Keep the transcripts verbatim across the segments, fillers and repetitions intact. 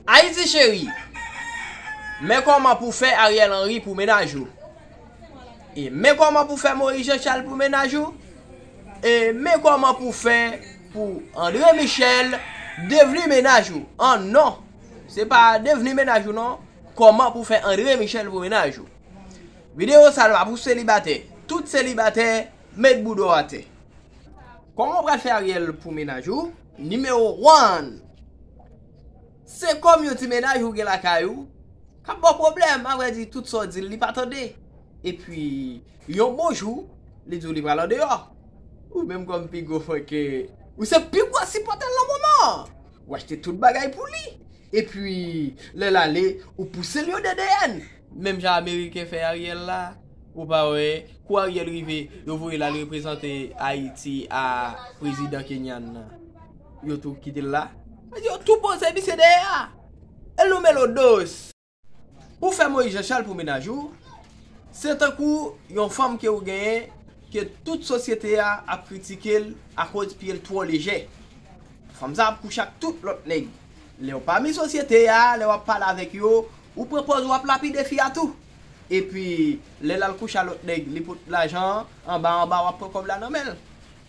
Ayiti cheri, men kòman pou fè Ariel Henry pou mennaj ou. E men kòman pou fè Moïse Jean Charles pou mennaj ou. E men kòman pou fè pou André Michel devni mennaj ou. An non, se pa devni mennaj ou non. Kòman pou fè André Michel pou mennaj ou. Videyo sa la pou selibatè. Tout selibatè, met bouda w atè. Kòman w pral fè Ariel pou mennaj ou? Nimewo wan, se kòm yon ti mennaj ou gen lakay ou k ap ba w pwoblèm. Avrèdi, tout sa w di l, li pa tande. Epi, yon bon jou, li di w li pral andeyò. Ou menm kòm pi gwo fòkè, ou se pi gwo sipòtè l nan moman an. Ou achte tout bagay pou li. Epi, lè l ale, ou pouse l yon D D N. Menm jan Ameriken fè Ariel la, ou pa wè, kou Ariel rive, yo voye l al reprezante Ayiti a prezidan kenyan nan. Yo tou kite l la. Yo tou poze misye dèyè a. E nou melo dos. Pou fè Moïse Jean Charles pou mennaj ou, se tankou yon fanm ke ou genyen, ke tout sosyete a ap kritike l akoz pye l twò lejè. Fanm sa ap kouche ak tout lòt nèg. Lè w pami sosyete a, lè w ap pale avèk yo, ou pran pòz w ap lapide fi a tou. Epi, lè l al kouche a lòt nèg, li pot lajan an, anba anba w ap pran kòb la nan men l.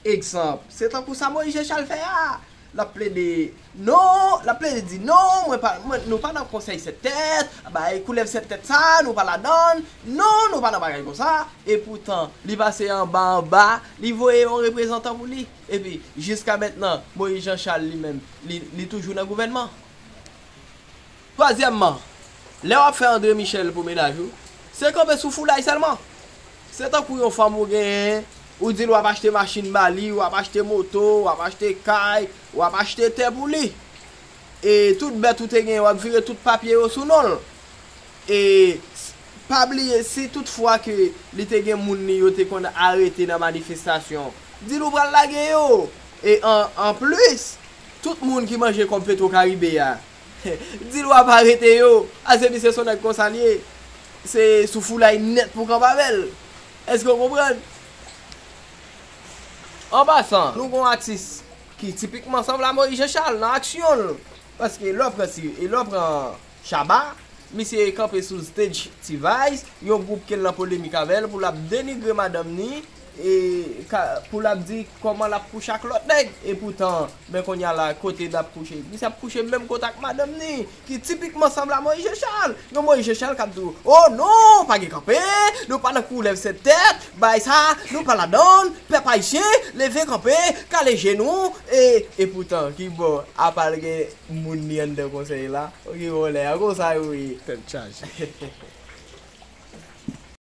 Egzanp, se tankou sa Moïse Jean Charles fè a. L ap plede non, l ap plede di non, mwen pa, mwen, nou pa nan konsèy sèt tèt, bay koulèv sèt tèt sa, nou pa ladan l, non, nou pa nan bagay konsa. Epoutan, li pase anba anba, li voye yon reprezantan pou li. Epi, jiska mentnan, Moïse Jean Charles li menm, li, li toujou nan gouvènman. Twazyèmman, lè w ap fè André Michel pou mennaj ou, se kanpe sou foulay sèlman. Se tankou yon fanm ou genyen, ou di l w ap achte machin ba li, w ap achte moto, w ap achte kay, w ap achte tè pou li. E tout bèt ou te genyen, w ap vire tout papye yo sou non l. E s-, pa bliye, si toutfwa ke li te gen moun li yo te konn arete nan manifestasyon, di l ou pral lage yo. E an, anplis, tout moun ki manje kòb Petro Caribe a, di l w ap arete yo. A se misye se yon nèg konsa l ye. Se sou foulay nèt pou kanpe avè l. Èske w konprann? An pasan, nou gon atis ki tipikman sanble a Moïse Jean Charles nan aksyon l. Paske lè w pran si, e lè w pran Shabba, misye kanpe sou stage T-Vice, yon gwoup ke l nan polemik avè l pou l ap denigre madanm ni, e ka, pou l ap di kòman l ap kouche ak lòt nèg. Epoutan, men kounye a la, kote l ap kouche? Misye ap kouche menm kote ak madanm ni, ki tipikman sanble a Moïse Jean Charles. Yon Moïse Jean Charles k ap di w, "O non, pa gen kanpe, nou pa nan koulèv sèt tèt, bay sa, nou pa ladan l, pèp ayisyen, leve kanpe, kale je nou," e, epoutan, ki bò, apa l gen moun li anndan konsèy la? Ou gen vòlè a, konsa yo ye. Tèt chaje.